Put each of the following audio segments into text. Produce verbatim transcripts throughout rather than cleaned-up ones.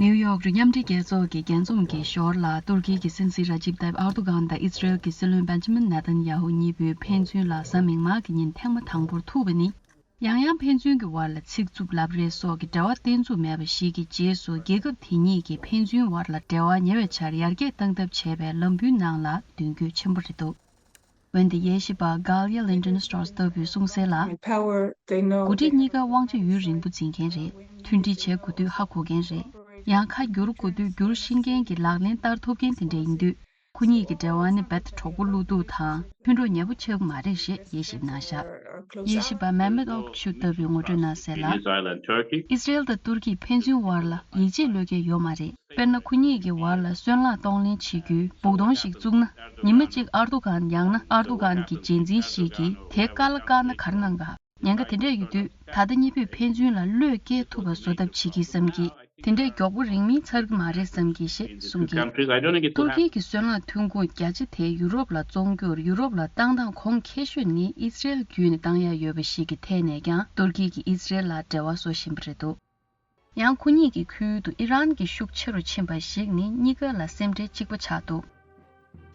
ནིའུ་ཡོག་རུ་མཉམ་འབྲེལ་རྒྱལ་ཚོགས་ཀྱི་རྒྱས་འཛོམས་ཀྱི་ཞོར་ལ། ཏུར་ཀི་གི་སྲིད་འཛིན་ར་ཇིབ་ཏཱིབ་ཨར་དུ་གྷན་དང་ཨི་སི་རེལ་གྱི་སྲིད་བློན་བེན་ཇ་མིན་ནེ་ཐན་ཡ་ཧུ་གཉིས་པོའི་ཕན་ཚུན་ལ་གཟའ་མིག་དམར་གྱི་ཉིན་ཐེངས་མ་དང་པོར་ཐུག་པ་ནི། ཡང་ཡང་ཕན་ཚུན་གྱི་བར་ལ་ཚིག་རྩུབ་ལབ་རེས་སོགས་ཀྱི་འབྲེལ་བ་བརྟན་ཚུགས་མེད་པ་ཞིག་གི་རྗེས་སུ། རྒྱལ་ཁབ་དེ་གཉིས་ཀྱིས་ཕན་ཚུན་བར་ལ་འབྲེལ་བ་ཉེ་བའི་ཆར་ཡར་རྒྱས་གཏང་ཐབས་བྱས་པའི་ལམ་བུའི་ནང་ལ་མདུན་སྐྱོད་ཆེན་པོ་རེད་འདུག་འོན་ཏེ་དབྱེ་ཞིབ་པ་གྷལ་ཡ་ལིན་ཏོན་སི་ཊོར་སི་ལྟ་བུས་གསུངས་གསལ་ལ། འགོ་ཁྲིད་གཉིས་ཀ་དབང་ཆ་ཡུན་རིང་པོ་འཛིན་མཁན་རེད། མཐུན་སྒྲིལ་བྱེད་དགོས་དུས་ཧ་གོ་མཁན་རེད། ཡང་ཁ་བསྒྱུར་དགོས་དུས་བསྒྱུར་ཤེས་མཁན་གྱི་ལག་ལེན་བསྟར་ཐུབ་མཁན་དེ་འདྲ་ཡིན་དུས། ཁོ་གཉིས་ཀྱི་འབྲེལ་བ་ནི་རྦད་དེ་གྲོགས་པོ་བློ་གཏུག་དང་མཐུན་གྲོགས་ཉེ་པོ་ཆགས་ཀྱི་མ་རེད་ཞེས་དབྱེ་ཞིབ་གནང་བཞག་དབྱེ་ཞིབ་པ་མེ་མེད་ཨོག་ཆུ་ལྟ་བུས་ངོ་སྤྲོད་གནང་གསལ་ལ། ཨི་སི་རེལ་དང་ཏུར་ཀི་ཕན་ཚུན་བར་ལ་ཡིད་ཆེས་བློས་འགེལ་ཡོད་མ་རེད། དཔེར་ན། ཁོ་གཉིས་ཀྱི་བར་ལ་སོན་ལག་གཏོང་ལེན་བྱེད་རྒྱུའི་སྦུག་དོང་ཞིག་བཙུགས་ན། ཉི་མ་གཅིག་ཨར་དུ་གྷན་ཡང་ན་ཨར་དུ་གྷན་གྱི་རྗེས་འཛིན་ཞིག་གིས་དེ་ཀ་ལ་བཀག་ན་ག་རེ་གནང་ག་ཉེན་ཁ་དེ་འདྲ་ཡོད་དུས། ད་ལྟ་གཉིས་པོས་ཕན་ཚུན་ལ་བློས་འགེལ་ཐུབ་པ་བཟོ་ཐབས་བྱེད་ཀྱི་བསམ་གྱི། དེ་འདྲའི་མགྱོགས་པོ་རིང་མིན་ཚར་གྱི་མ་རེད་བསམ་གྱི་ཞེས་གསུངས་ཀྱི། ཏུར་ཀི་གི་སོན་ལག་ཐོན་ཁུངས་བརྒྱ་ཆ་དེ་ཡུ་རོབ་ལ་བཙོང་རྒྱུར་ཡུ་རོབ་ལ་བཏང་སྟངས་གོང་ཁེ་ཤོས་ནི་ཨི་སི་རེལ་བརྒྱུད་ནས་བཏང་ཡ་ཡོད་པ་ཞིག་གི་ཐད་ནས་ཀྱང་ཏུར་ཀི་གིས་ཨི་སི་རེལ་ལ་འབྲེལ་བ་བཟོ་བཞིན་པ་རེད་འདུག་ཡང་ཁོ་གཉིས་ཀྱི་ཁུལ་དུ་ཨི་རན་གྱི་ཤུགས་ཆེ་རུ་ཕྱིན་པ་ཞིག་ནི་གཉིས་ཀ་ལ་སེམས་ཁྲལ་གཅིག་པ་ཆགས་འདུག་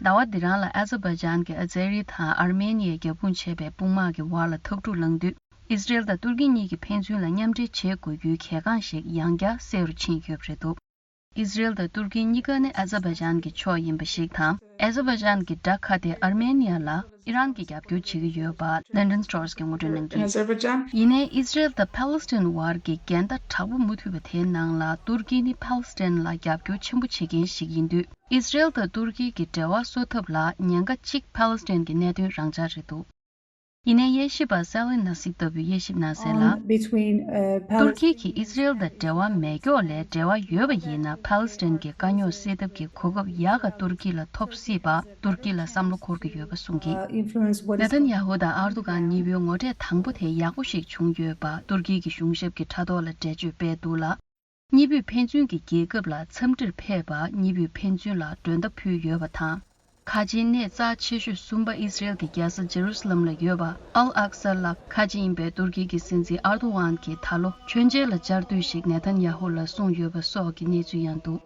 ཟླ་བ་འདི་རང་ལ་ཨ་ཛར་བྷ་ཇན་གྱི་ཨ་ཛེ་རི་དང་ཨར་མེ་ནི་ཡའི་རྒྱབ་དཔུང་བྱས་པའི་དཔུང་དམག་གི་བར་ལ་འཐབ་འཁྲུག་ལངས་དུས། ཨི་སི་རེལ་དང་ཏུར་ཀི་གཉིས་ཀྱིས་ཕན་ཚུན་ལ་མཉམ་འབྲེལ་བྱེད་དགོས་རྒྱུའི་གལ་འགངས་ཤིག་ཡང་བསྐྱར་གསལ་རུ་ཕྱིན་ཡོད་པ་རེད་འདུག་ཨི་སི་རེལ་དང་ཏུར་ཀི་གཉིས་ཀ་ནི་ཨ་ཛར་བྷ་ཇན་གྱི་ཕྱོགས་ཡིན་པ་ཞིག་དང་། ཨ་ཛར་བྷ་ཇན་གྱི་དགྲ་ཁ་དེ་ཨར་མེ་ནི་ཡ་ལ་ཨི་རན་གྱིས་རྒྱབ་སྐྱོར་བྱེད་ཀྱི་ཡོད་པ་ལན་ཏོན་སི་ཊོར་སི་གིས་ངོ་སྤྲོད་གནང་གི། ཡིན་ནའི་ཨི་སི་རེལ་དང་ཕཱ་ལེ་སི་ཐན་བར་གྱི་འགལ་ཟླ་དྲག་པོ་མུ་མཐུད་པ་དེའི་ནང་ལ་ཏུར་ཀི་ནི་ཕཱ་ལེ་སི་ཐན་ལ་རྒྱབ་སྐྱོར་ཆེན་པོ་བྱེད་མཁན་ཞིག་ཡིན་དུས། ཨི་སི་རེལ་དང་ཏུར་ཀི་གི་འབྲེལ་བ་གསོ་ཐབས་ལ་ཉེན་ཁ་གཅིག་ཕཱ་ལེ་སི་ཐན་གྱི་གནད་དོན་རང་འཇགས་རེད་འདུག་ཡིན་ནའི་དབྱེ་ཞིབ་པ་སེ་ལིན་ནཱ་སི་ལྟ་བུས་དབྱེ་ཞིབ་གནང་གསལ་ལ། ཏུར་ཀི་གིས་ཨི་སི་རེལ་དང་འབྲེལ་བ་མེད་སྐྱོག་ལས་འབྲེལ་བ་ཡོད་པ་ཡིན་ན། ཕཱ་ལེ་སི་ཐན་གྱི་དཀའ་རྙོག་སེལ་ཐབས་ཀྱི་གོ་སྐབས་ཡག་ག་ཏུར་ཀི་ལ་ཐོབ་སྲིད་པ་ཏུར་ཀི་ལ་བསམ་བློ་འཁོར་གྱི་ཡོད་པ་གསུངས་ཀྱིས། ནེ་ཐན་ཡ་ཧུ་དང་ཨར་དུ་གྷན་གཉིས་པོའི་ངོ་འཕྲད་དང་པོ་དེ་ཡག་པོ་ཞིག་བྱུང་ཡོད་པ་ཏུར་ཀི་གི་གཞུང་ཞབས་ཀྱི་ཕྲག་ཐོག་ལ་འགྲེལ་བརྗོད་སྤེལ་འདུག་ལ། གཉིས་པོས་ཕན་ཚུན་གྱི་རྒྱལ་ཁབ་ལ་འཚམས་འདྲིར་ཕེབས་པ། གཉིས་པོས་ཕན་ཚུན་ལ་མགྲོན་བརྡ་ཕུལ་ཡོད་པ་དང་། ཁ་ཆེའི་གནས་རྩ་ཆེ་ཤོས་གསུམ་པ་ཨི་སི་རེལ་གྱི་རྒྱལ་ས་ཇེ་རུ་སི་ལམ་ལ་ཡོད་པ་ཨལ་ཨག་ས་ལ་ཁ་ཆེ་ཡིན་པའི་ཏུར་ཀི་གི་སྲིད་འཛིན་ཨར་དུ་ཝན་གྱིས་ད་ལོ་མཆོད་མཇལ་ལ་བཅར་དུས་ཤིག་ནེ་ཐན་ཡ་ཧུ་ལ་གསུངས་ཡོད་པ་སོགས་ཀྱི་གནས་ཚུལ་ཡང་འདུག